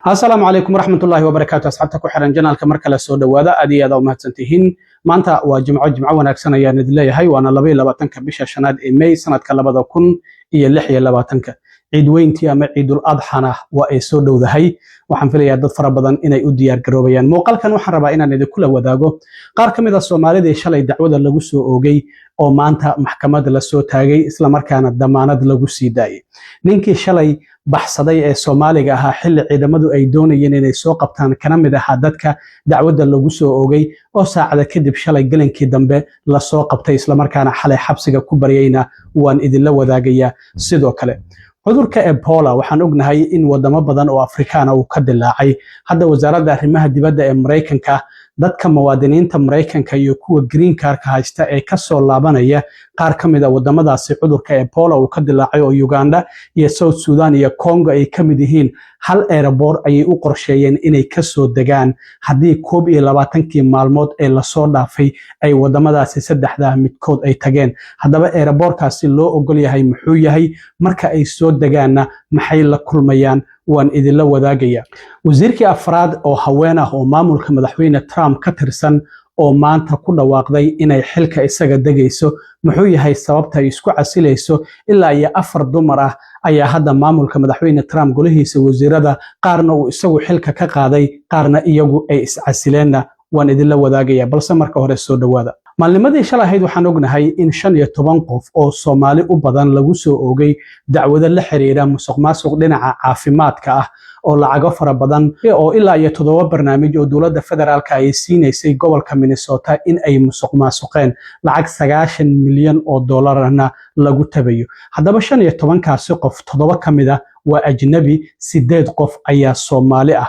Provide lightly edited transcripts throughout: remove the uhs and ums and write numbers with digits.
Asalaamu calaykum waraxmatullaahi wabarakaatu. Asxaabta ku xiran channelka, mar kale soo dhowaada. Aad iyo aad u mahadsantihiin. Maanta waa Jimco, Jimco wanaagsan ayaan idin leeyahay. Waana 22-ka bisha shanaad ee May, sanadka 2026-ka. Ciid weyntii ama Ciidul Adxana waa ay soo dhowdahay. Waxaan filayaa dad fara badan inay u diyaar garoobayaan. Muuqaalkan waxaan rabaa inaan idinkula wadaago qaar ka mid a Soomaalidii shalay dacwada lagu soo oogay oo maanta maxkamad la soo taagay, islamarkaana damaanad lagu sii daayay. Ninkii shalay baxsaday ee Soomaaliga ahaa xilli ciidamadu ay doonayeen inay soo qabtaan, kana mid ahaa dadka dacwadda lagu soo oogay, oo saacada kadib shalay gelinkii dambe lasoo qabtay, islamarkaana xalay xabsiga ku baryayna, waan idinla wadaagayaa. Sidoo kale, cudurka Ebola waxaan ognahay in wadamo badan oo Afrikaana uu ka dilaacay. Hadda Wasaaradda Arrimaha Dibadda ee Maraykanka dadka muwaadiniinta Maraykanka iyo kuwa green cardka haysta ee kasoo laabanaya qaar ka mid a wadamadaasi cudurka Ebola uu ka dilaacay, oo Uganda iyo South Sudan iyo Congo ay ka mid yihiin, hal airport ayay u qorsheeyeen inay kasoo degaan haddii 21-kii maalmood ee lasoo dhaafay ay wadamadaasi saddexdaa midkood ay tageen. Haddaba airportkaasi loo ogol yahay muxuu yahay? Marka ay soo degaanna maxay la kulmayaan? Waan idinla wadaagaya. Wasiirkii afraad oo haween ah oo maamulka Madaxweyne Trump ka tirsan oo maanta ku dhawaaqday inay xilka isaga degayso, muxuu yahay sababta ay isku casilayso? Ilaa iyo afar dumar ah ayaa hadda maamulka Madaxweyne Trump golihiisa wasiirada qaarna uu isagu xilka ka qaaday, qaarna iyagu ay iscasileenna, waan idinla wadaagaya. Balse marka hore soo dhowaada. Maalnimadii shalay ahayd waxaan ognahay in 15 qof oo Soomaali u badan lagu soo oogay dacwado la xiriira musuq maasuq dhinaca caafimaadka ah, oo lacago fara badan oo ilaa iyo toddoba barnaamij oo dowladda federaalka ay siinaysay gobolka Minnesota in ay musuq maasuqeen, lacag 90 milyan oo doolarna lagu tabayo. Haddaba 15-kaasi qof, toddoba ka mid ah waa ajnabi, sideed qof ayaa Soomaali ah.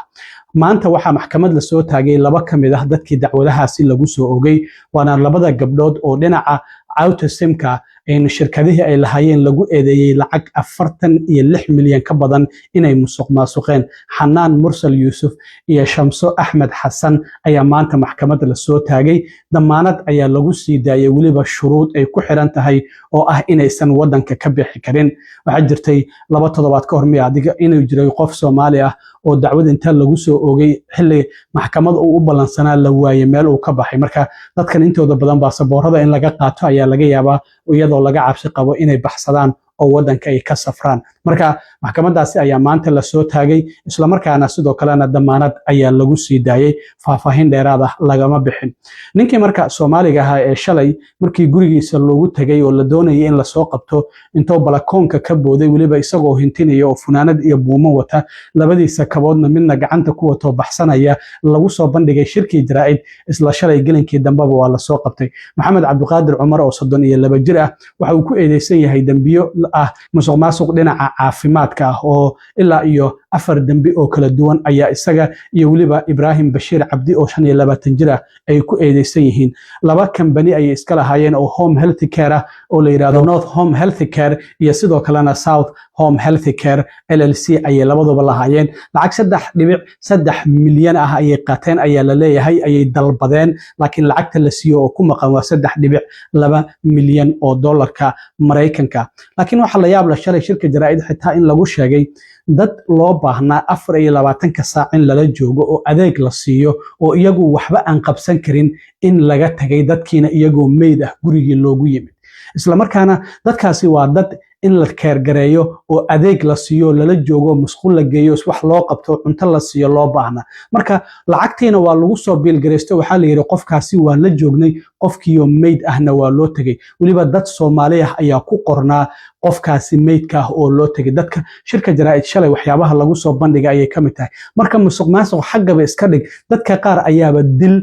Maanta waxaa maxkamad lasoo taagay laba ka mid ah dadkii dacwadahaasi lagu soo ogay, waana labada gabdhood oo dhinaca autismka shirkadihii ay lahaayeen lagu eedeeyey lacag 46 milyan ka badan inay musuq maasuqeen. Xanaan Mursal Yuusuf iyo Shamso Axmed Xasan ayaa maanta maxkamad lasoo taagay. Damaanad ayaa lagu sii daayay, weliba shuruud ay ku xiran tahay oo ah inaysan wadanka ka bixi karin. Waxaa jirtay 2 toddobaad ka hor miya adiga inuu jiray qof Soomaali ah oo dacwad inta lagu soo oogay, xilli maxkamad uu u ballansanaa la waayey meel uu ka baxay. Marka dadkan intooda badan baasaboorada in laga qaato ayaa laga yaabaa, iyadoo laga cabsi qabo inay baxsadaan oo wadanka ay ka safraan. Marka maxkamadaasi ayaa maanta lasoo taagay, islamarkaana sidoo kalena damaanad ayaa lagu sii daayey. Faahfaahin dheeraad ah lagama bixin. Ninkii marka Soomaaliga ahaa ee shalay markii gurigiisa loogu tegay oo la doonayay in lasoo qabto, intuu balakoonka ka booday, weliba isagoo hintinaya oo funaanad iyo buumo wata, labadiisa kaboodna midna gacanta ku wato, baxsanaya, lagu soo bandhigay shirkii jaraa'id isla shalay gelinkii dambeba waa lasoo qabtay. Maxamed Cabdiqaadir Cumar oo 32 jir ah waxa uu ku eedeysan yahay dembiyo ah musuq maasuq dhinaca caafimaadka ah, oo ilaa iyo afar dembi oo kala duwan ayaa isaga iyo weliba Ibraahim Bashiir Cabdi oo 25 jir ah ay ku eedeysan yihiin. Laba kambani ayay iska lahaayeen oo home health care ah oo la yidhahdo North Home Health Care iyo sidoo kalena South Home Health Care LLC ayay labaduba lahaayeen. Lacag 3.3 milyan ah ayay qaateen ayaa la leeyahay, ayay dalbadeen, laakiin lacagta la siiyo oo ku maqan waa 3.2 milyan oo dollarka Maraykanka. Laakiin waxaa la yaab la shalay shirka jaraa'id xitaa in lagu sheegay dad loo baahnaa 24-ka saac in lala joogo oo adeeg la siiyo, oo iyagu waxba aan qabsan karin, in laga tagay dadkiina iyagoo meyd ah gurigii loogu yimid. Islamarkaana dadkaasi waa dad in la care gareeyo oo adeeg la siiyo, lala joogo, musqul la geeyo, wax loo qabto, cunto la siiyo loo baahna. Marka lacagtiina waa lagu soo biilgaraysto. Waxaa la yidhi qofkaasi waa la joognay, qofkiioo meyd ahna waa loo tegey. Weliba dad Soomaali ah ayaa ku qornaa qofkaasi meydka ah oo loo tegay. Dadka shirka jaraa'id shalay waxyaabaha lagu soo bandhigay ayay ka mid tahay. Marka musuq maasuq xaggaba iska dhig, dadka qaar ayaaba dil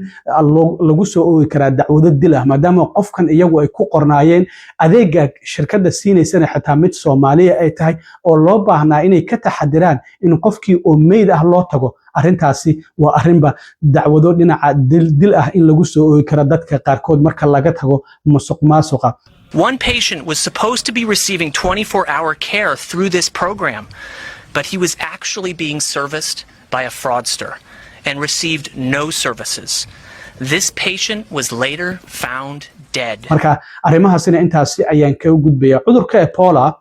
lagu soo oogi karaa, dacwado dil ah, maadaama qofkan iyagu ay ku qornaayeen, adeega shirkadda siinaysana xitaa mid Soomaaliya ay tahay oo loo baahnaa inay ka taxadiraan in qofkii oo meyd ah loo tago. Arrintaasi waa arrinba dacwado dhinaca dil ah in lagu soo oogi karo dadka qaarkood, marka laga tago musuq maasuqa. One patient was supposed to be receiving 24-hour care through this program, but he was actually being serviced by a fraudster and received no services. This patient was later found dead. Marka arrimahaasina intaasi ayaan kaga gudbaya. Cudurka Ebola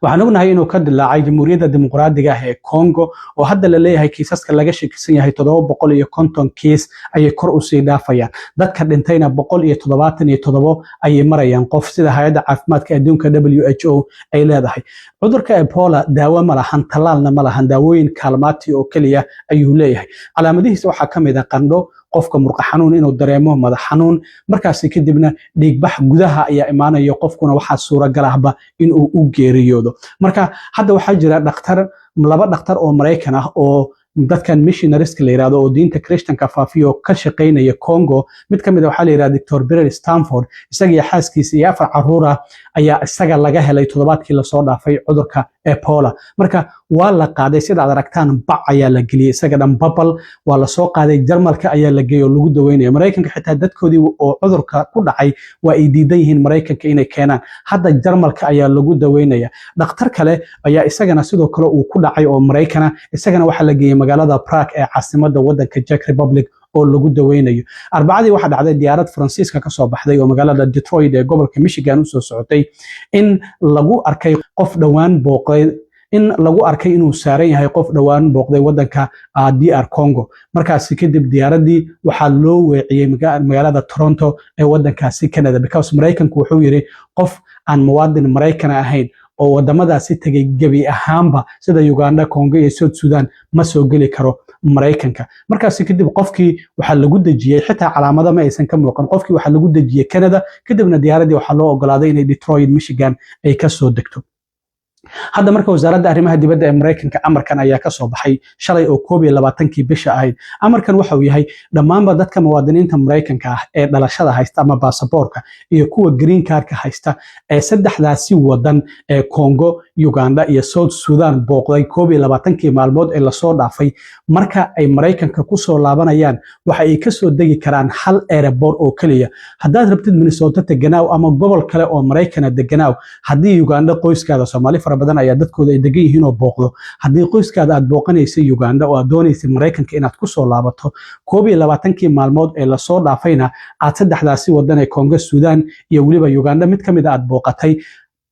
Waxaan ognahay inuu ka dilaacay Jamhuuriyadda Dimuqraadiga ah ee Congo, oo hadda la leeyahay kiisaska laga shakisan yahay 750 kiis ayay kor usii dhaafayaan. Dadka dhintayna 177 ayay marayaan qof, sida Hay'adda Caafimaadka Adduunka WHO ay leedahay. Cudurka Ebola daawo ma lahan, tallaalna ma lahan, daawooyin kaalmaati oo keliya ayuu leeyahay. Calaamadihiisa waxaa ka mid ah qandho, qofka murqa xanuun inuu dareemo, madax xanuun, markaasi kadibna dhiigbax gudaha ayaa imaanaya, qofkuna waxaa suuragal ahba inuu u geeriyoodo. Marka hadda waxaa jira dhakhtar, laba dhakhtar oo Maraykan ah oo dadkan missionarieska la yirahdo oo diinta Christianka faafiyo oo ka shaqaynaya Congo. Mid ka mid ah waxaa la yirahda Dr Peter Stanford. Isaga iyo xaaskiisa iyo afar caruur ah ayaa isaga laga helay toddobaadkii lasoo dhaafay cudurka Ebola. Marka waa la qaaday, sida aad aragtaan, bac ayaa la geliyey isaga dhan, babal waa lasoo qaaday, Jarmalka ayaa la geeyey oo lagu daweynaya. Maraykanka xitaa dadkoodii oo cudurka ku dhacay waa ay diidan yihiin Maraykanka inay keenaan. Hadda Jarmalka ayaa lagu daweynaya. Dhakhtar kale ayaa isagana sidoo kale uu ku dhacay oo Maraykana, isagana waxaa la geeyey magaalada Prague ee caasimada wadanka Czech Republic oo lagu daweynayo. Arbacadii waxaa dhacday diyaarad Faransiiska kasoo baxday oo magaalada Detroit ee gobolka Michigan usoo socotay in lagu arkay qof dhowaan booqday, in lagu arkay inuu saaran yahay qof dhowaan booqday wadanka DR Congo. Markaasi kadib diyaaraddii waxaa loo weeciyey magaalada Toronto ee wadankaasi Canada, because Maraykanku wuxuu yiri qof aan muwaadin Maraykana ahayn oo wadamadaasi tegay gebi ahaanba, sida Uganda, Congo iyo South Sudan, ma soo geli karo Maraykanka. Markaasi kadib qofkii waxaa lagu dejiyey, xitaa calaamado ma aysan ka muuqan, qofkii waxaa lagu dejiyey Canada. Kadibna diyaaraddii waxaa loo ogolaaday inay Detroit, Michigan ay kasoo degto. Hadda marka Wasaaradda Arrimaha Dibadda ee Maraykanka amarkan ayaa ka soo baxay shalay oo 21-kii bisha ahayd. Amarkan waxa uu yahay dhammaanba dadka muwaadiniinta Maraykanka ah ee dhalashada haysta ama baasaboorka iyo kuwa green cardka haysta ee saddexdaasi wadan ee Congo, Uganda iyo South Sudan booqday 21-kii maalmood ee lasoo dhaafay, marka ay Maraykanka kusoo laabanayaan waxa ay kasoo degi karaan hal airport oo keliya. Haddaad rabtid Minnesota deganaaw ama gobol kale oo Maraykana deganaaw, haddii Uganda qoyskaada, Soomaali fara badan ayaa dadkooda ay degan yihiin oo booqdo, haddii qoyskaada aad booqanaysa Uganda oo aad doonaysa Maraykanka inaad kusoo laabato, 21-kii maalmood ee lasoo dhaafayna aad saddexdaasi wadan ee Congo, Sudan iyo weliba Uganda mid ka mid a aad booqatay,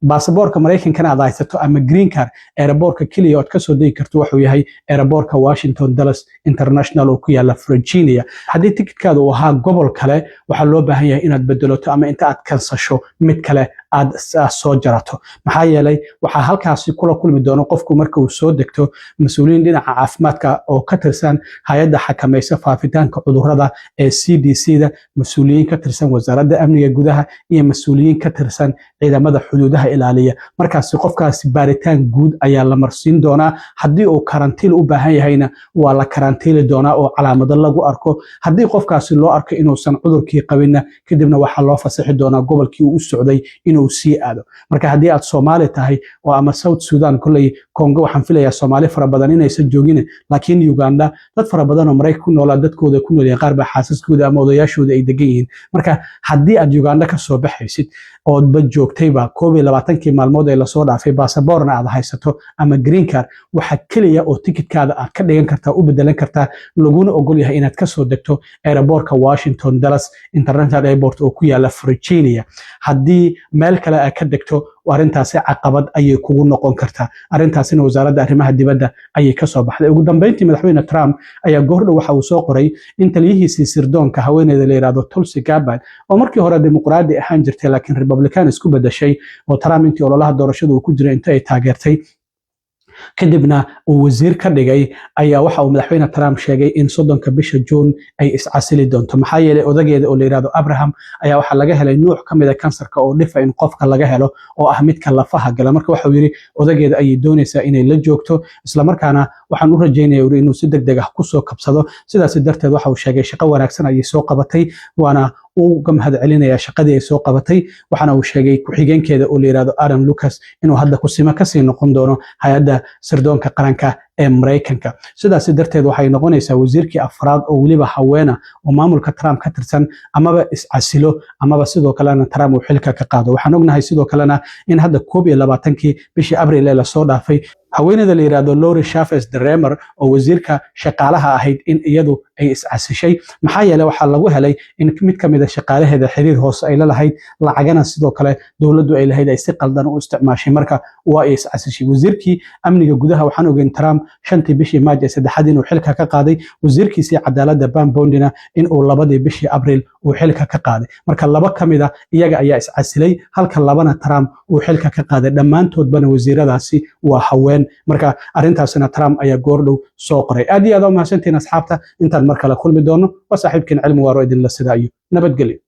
baasaboorka Maraykankana aad haysato ama green card, airportka keliya ood kasoo degi karto wuxuu yahay airportka Washington Dulles International oo ku yaala Virginia. Haddii tikidkaada uu ahaa gobol kale, waxaa loo baahan yahay inaad bedelato ama inta aad kansasho mid kale aad soo jarato, maxaa yeelay waxaa halkaasi kula kulmi doono qofku marka uu soo degto mas'uuliyiin dhinaca caafimaadka oo ka tirsan hay'adda xakamaysa faafitaanka cudurrada ee CDC da, mas'uuliyiin ka tirsan Wasaaradda Amniga Gudaha iyo mas'uuliyiin ka tirsan ciidamada xuduudaha ilaaliya. Markaasi qofkaasi baaritaan guud ayaa la marsiin doonaa. Haddii uu karantiil u baahan yahayna waa la karantiili doonaa oo calaamado lagu arko. Haddii qofkaasi loo arko inuusan cudurkii qabinna, kadibna waxaa loo fasixi doonaa gobolkii uu u socday inuu sii aado. Marka haddii aad Soomaali tahay oo ama South Sudan, kolley Congo waxaan filayaa Soomaali fara badan inaysan joogin, laakiin Uganda dad fara badan oo Maraykan ku noolaa dadkooda ku nool yihiin, qaar baa xaasaskooda ama odayaashooda ay degan yihiin. Marka haddii aad Uganda ka soo baxaysid oodba joogtayba 21-kii maalmood ee lasoo dhaafay, baasaboorna aad haysato ama green card, waxa keliya oo tikidkaada aad ka dhigan kartaa, u bedelan kartaa, laguna ogol yahay inaad kasoo degto airportka Washington Dulles International Airport oo ku yaala Virginia. Haddii meel kale aad ka degto, arrintaasi caqabad ayay kugu noqon kartaa. Arrintaasina Wasaaradda Arrimaha Dibadda ayay kasoo baxday. Ugu dambeyntii, Madaxweyne Trump ayaa goordhow waxa uu soo qoray in taliyihiisii sirdoonka, haweeneyda la yidhahdo Tulsi Gabbard, oo markii hore Dimuqraadi ahaan jirtay laakiin Republican isku bedeshay, oo Trump intii ololaha doorashada uu ku jiray inta ay taageertay kadibna uu wasiir ka dhigay, ayaa waxa uu Madaxweyne Trump sheegay in 30-ka bisha Juun ay iscasili doonto, maxaa yeelay odageeda oo la yidhahdo Abraham ayaa waxaa laga helay nuuc ka mid a kansarka oo dhifa in qofka laga helo oo ah midka lafaha gala. Marka waxauu yidhi odageeda ayay doonaysaa inay la joogto, islamarkaana waxaan u rajaynaya yidhi inuu si deg deg ah kusoo kabsado. Sidaas darteed waxa uu sheegay shaqo wanaagsan ayay soo qabatay, waana uga mahad celinaya shaqadii ay soo qabatay. Waxaana uu sheegay ku-xigeenkeeda oo la yidhahdo Aaron Lucas inuu hadda kusimo kasii noqon doono Hay'adda Sirdoonka Qaranka Ee Maraykanka. Sidaasi darteed waxay noqonaysaa wasiirkii afraad oo weliba haweena oo maamulka Trump ka tirsan amaba iscasilo amaba sidoo kalena Trump uu xilka ka qaado. Waxaan ognahay sidoo kalena in hadda 21-kii bishii Abril ee lasoo dhaafay haweeneyda la yidhaahdo Lori Chavez DeRemer oo wasiirka shaqaalaha ahayd in iyadu ay iscasishay, maxaa yeelay waxaa lagu helay in mid ka mid a shaqaalaheeda xiriir hoose ay la lahayd, lacagana sidoo kale dowladdu ay lahayd ay si qaldan u isticmaashay. Marka waa ay iscasishay. Wasiirkii amniga gudaha waxaan ogeyn Trump 5-tii bishii Maaj ee saddexaad inuu xilka ka qaaday, wasiirkiisii cadaaladda Pam Bondina in uu 2-dii bishii Abril uu xilka ka qaaday. Marka laba ka mid a iyaga ayaa iscasilay, halka labana Trump uu xilka ka qaaday. Dhammaantoodbana wasiiradaasi waa haween. Marka arrintaasina Trump ayaa goordhow soo qoray. Aad iyo aad u mahadsantihiin, asxaabta. Intaan mar kale kulmi doono, waa saaxiibkiin Cilmi Waaro idinla sidaa iyo nabadgelyo.